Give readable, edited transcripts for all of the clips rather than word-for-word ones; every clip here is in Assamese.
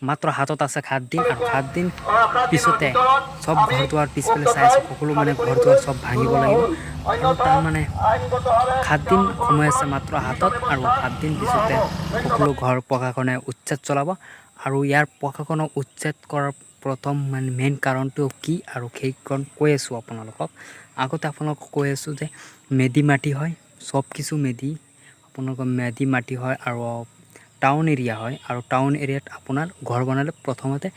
মাত্ৰ হাতত আছে 7 দিন আৰু 7 দিন পিছতে চব ঘৰ দুৱাৰ পিছফালে চাই আছে, সকলো মানে ঘৰ দুৱাৰ চব ভাঙিব লাগিব। আৰু তাৰমানে 7 দিন সময় আছে মাত্ৰ হাতত আৰু 7 দিন পিছতে সকলো ঘৰ প্ৰশাসনে উচ্ছেদ চলাব। আৰু ইয়াৰ প্ৰশাসনক উচ্ছেদ কৰাৰ প্ৰথম মানে মেইন কাৰণটো কি আৰু সেইখন কৈ আছোঁ আপোনালোকক। আগতে আপোনালোকক কৈ আছোঁ যে মেদি মাটি হয়, চব কিছু মেদি, আপোনালোকৰ মেদি মাটি হয় আৰু টাউন এৰিয়া হয়। আৰু টাউন এৰিয়াত আপোনাৰ ঘৰ বনালে প্ৰথমতে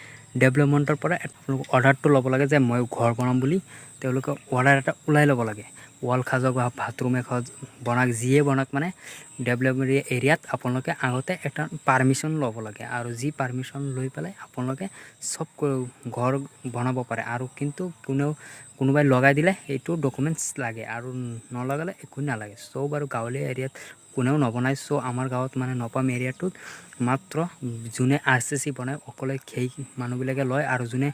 ডেভেলপমেণ্টৰ পৰা আপোনালোক অৰ্ডাৰটো ল'ব লাগে যে মই ঘৰ বনাম বুলি। তেওঁলোকে অৰ্ডাৰ এটা ওলাই ল'ব লাগে। ৱাল সাজক বা বাথৰুমে বনাওক, যিয়ে বনাওক, মানে ডেভেলপমেণ্ট এৰিয়াত আপোনালোকে আগতে এটা পাৰ্মিশ্যন ল'ব লাগে। আৰু যি পাৰ্মিশ্যন লৈ পেলাই আপোনালোকে চব ঘৰ বনাব পাৰে। আৰু কিন্তু কোনেও কোনোবাই লগাই দিলে সেইটো ডকুমেণ্টছ লাগে আৰু নলগালে একো নালাগে। চ' বাৰু গাঁৱলীয়া এৰিয়াত কোনেও নবনায়। চ' আমাৰ গাঁৱত মানে নপাম এৰিয়াটোত মাত্ৰ যোনে আৰচিচি বনায়, অকলে সেই মানুহবিলাকে লয়। আৰু যোনে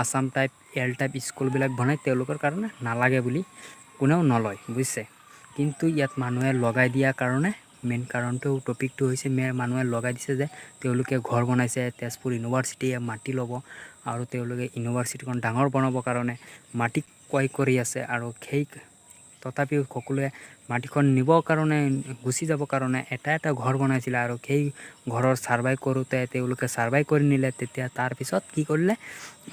আছাম টাইপ, এল টাইপ স্কুলবিলাক বনায়, তেওঁলোকৰ কাৰণে নালাগে বুলি কোনেও নলয়, বুজিছে। কিন্তু ইয়াত মানুহে লগাই দিয়াৰ কাৰণে মেইন কাৰণটো, টপিকটো হৈছে মানুহে লগাই দিছে যে তেওঁলোকে ঘৰ বনাইছে, তেজপুৰ ইউনিভাৰ্চিটিয়ে মাটি ল'ব আৰু তেওঁলোকে ইউনিভাৰ্চিটিখন ডাঙৰ বনাবৰ কাৰণে মাটি ক্ৰয় কৰি আছে। আৰু সেই তথাপিও সকলোৱে মাটিখন নিবৰ কাৰণে, গুচি যাবৰ কাৰণে এটা এটা ঘৰ বনাইছিলে। আৰু সেই ঘৰৰ ছাৰ্ভাই কৰোঁতে তেওঁলোকে ছাৰ্ভাই কৰি নিলে। তেতিয়া তাৰপিছত কি কৰিলে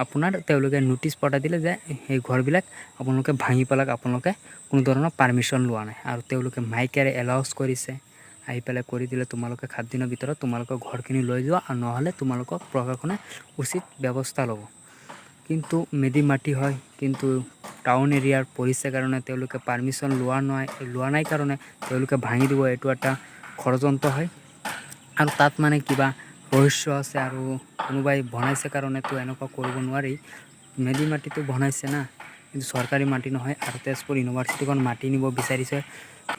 আপোনাৰ, তেওঁলোকে ন'টিছ পঠাই দিলে যে সেই ঘৰবিলাক আপোনালোকে ভাঙি পেলাওক, আপোনালোকে কোনো ধৰণৰ পাৰ্মিশ্যন লোৱা নাই। আৰু তেওঁলোকে মাইকেৰে এলাউন্স কৰিছে, আহি পেলাই কৰি দিলে, তোমালোকে 7 দিনৰ ভিতৰত তোমালোকৰ ঘৰখিনি লৈ যোৱা আৰু নহ'লে তোমালোকক প্ৰশাসনে উচিত ব্যৱস্থা ল'ব। কিন্তু মেদি মাটি হয়, কিন্তু টাউন এৰিয়াৰ পৰিছে কাৰণে তেওঁলোকে পাৰ্মিশ্যন লোৱা নাই কাৰণে তেওঁলোকে ভাঙি দিব। এইটো এটা ষড়যন্ত্ৰ হয় আৰু তাত মানে কিবা ৰহস্য আছে। আৰু কোনোবাই বনাইছে কাৰণেতো এনেকুৱা কৰিব নোৱাৰি। মেদি মাটিটো বনাইছে না, কিন্তু চৰকাৰী মাটি নহয়। আৰু তেজপুৰ ইউনিভাৰ্চিটিখন মাটি নিব বিচাৰিছে,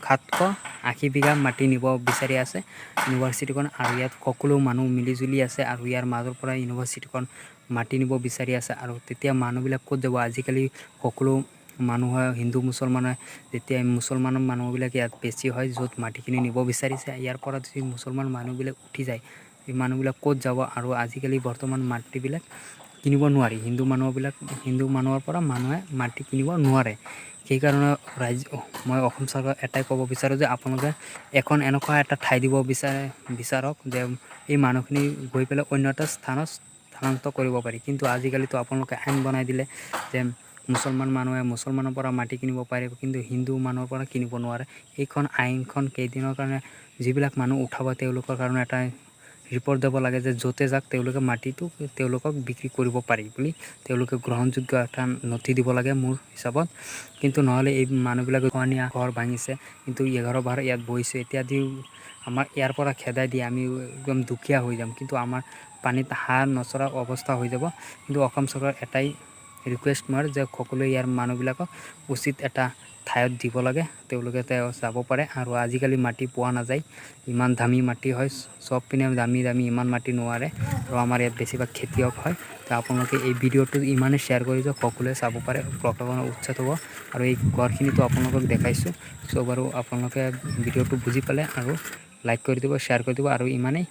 780 বিঘা মাটি নিব বিচাৰি আছে ইউনিভাৰ্চিটিখন। আৰু ইয়াত সকলো মানুহ মিলি জুলি আছে আৰু ইয়াৰ মাজৰ পৰা ইউনিভাৰ্চিটিখন মাটি নিব বিচাৰি আছে। আৰু তেতিয়া মানুহবিলাক ক'ত যাব? আজিকালি সকলো মানুহে হিন্দু মুছলমানে, যেতিয়া মুছলমান মানুহবিলাক ইয়াত বেছি হয়, য'ত মাটিখিনি নিব বিচাৰিছে, ইয়াৰ পৰা যদি মুছলমান মানুহবিলাক উঠি যায়, এই মানুহবিলাক ক'ত যাব? আৰু আজিকালি বৰ্তমান মাটিবিলাক কিনিব নোৱাৰি। হিন্দু মানুহবিলাক, হিন্দু মানুহৰ পৰা মানুহে মাটি কিনিব নোৱাৰে। সেইকাৰণে ৰাজ্য, মই অসম চৰকাৰক এটাই ক'ব বিচাৰোঁ যে আপোনালোকে এখন এনেকুৱা এটা ঠাই দিব বিচাৰক যে এই মানুহখিনি গৈ পেলাই অন্য এটা স্থানত স্থানান্তৰ কৰিব পাৰি। কিন্তু আজিকালিতো আপোনালোকে আইন বনাই দিলে যে মুছলমান মানুহে মুছলমানৰ পৰা মাটি কিনিব পাৰিব, কিন্তু হিন্দু মানুহৰ পৰা কিনিব নোৱাৰে। এইখন আইনখন কেইদিনৰ কাৰণে, যিবিলাক মানুহ উঠাব তেওঁলোকৰ কাৰণে এটা ৰিপৰ্ট দিব লাগে যে য'তে যাক তেওঁলোকে মাটিটো তেওঁলোকক বিক্ৰী কৰিব পাৰি বুলি তেওঁলোকে গ্ৰহণযোগ্য এটা নথি দিব লাগে মোৰ হিচাপত। কিন্তু নহ'লে এই মানুহবিলাকে খোৱা ঘৰ ভাঙিছে, কিন্তু 11 বাৰ ইয়াত বহিছে। এতিয়া দি আমাৰ ইয়াৰ পৰা খেদাই দিয়ে, আমি একদম দুখীয়া হৈ যাম। কিন্তু আমাৰ পানীত হাঁহ নচৰা অৱস্থা হৈ যাব। কিন্তু অসম চৰকাৰৰ এটাই ৰিকুৱেষ্ট মোৰ যে সকলোৱে ইয়াৰ মানুহবিলাকক উচিত এটা ঠাইত দিব লাগে, তেওঁলোকে তেওঁ যাব পাৰে। আৰু আজিকালি মাটি পোৱা নাযায়, ইমান দামী মাটি হয়, চব পিনে দামী দামী, ইমান মাটি নোৱাৰে। আৰু আমাৰ ইয়াত বেছিভাগ খেতিয়ক হয়। তো আপোনালোকে এই ভিডিঅ'টো ইমানেই শ্বেয়াৰ কৰি দিয়ক, সকলোৱে চাব পাৰে, প্ৰশাসনৰ উচ্ছেদ হ'ব। আৰু এই ঘৰখিনিতো আপোনালোকক দেখাইছোঁ। চ' বাৰু আপোনালোকে ভিডিঅ'টো বুজি পালে আৰু লাইক কৰি দিব, শ্বেয়াৰ কৰি দিব আৰু ইমানেই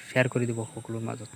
শ্বেয়াৰ কৰি দিব সকলোৰ মাজত।